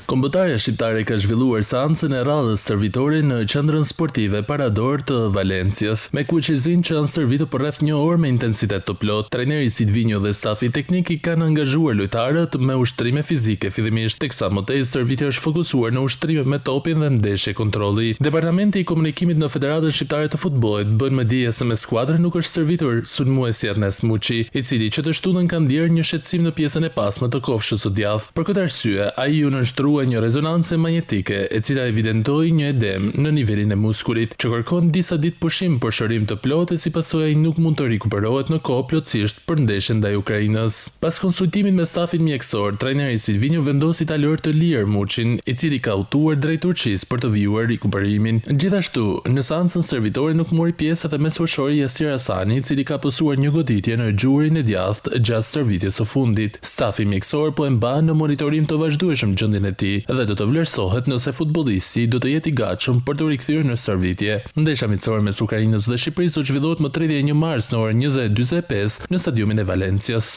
Kombëtarja shqiptare ka zhvilluar seancën e radhës stërvitore në qendrën sportive Parador të Valencias, me kuqezinjtë që janë stërvitur për rreth një orë me intensitet të plotë. Trajneri Silvinjo dhe stafi teknik i kanë angazhuar lojtarët me ushtrime fizike fillimisht, teksa më tej stërvitja është fokusuar në ushtrime me topin dhe ndeshje kontrolli. Departamenti i Komunikimit në Federatën Shqiptare të Futbollit bën me dije se me skuadrën nuk është stërvitur sulmuesi Ernest Muçi, i cili që të shtunën ka ndjerë një shqetësim në pjesën e pasme të kofshës së djathtë. Për këtë arsye, ai iu nënshtrua një rezonance magnetike, e cila evidentoi një edemë në nivelin e muskulit, që kërkon disa ditë pushim për shërim të plotë e si pasojë ai nuk mund të rikuperohet në kohë plotësisht për ndeshjen ndaj Ukrainës. Pas konsultimit me stafin mjekësor, trajneri Silvinjo vendosi ta lërë të lirë Muçin, i cili ka udhëtuar drejt Turqisë për të vijuar rikuperimin. Gjithashtu, në seancën stërvitore nuk mori pjesë edhe mesfushori Jasir Asani, i cili ka pësuar një goditje në gjurin e djathtë gjatë stërvitjes së fundit. Stafi mjekësor po e mban në monitorim të vazhdueshëm gjendjen e tij dhe do të vlerësohet nëse futbollisti do të jetë i gatshëm për t'u rikthyer në stërvitje. Ndeshja miqësore mes Ukrainës dhe Shqipërisë do të zhvillohet më 31 mars në orën 20:45 në stadiumin e Valencias.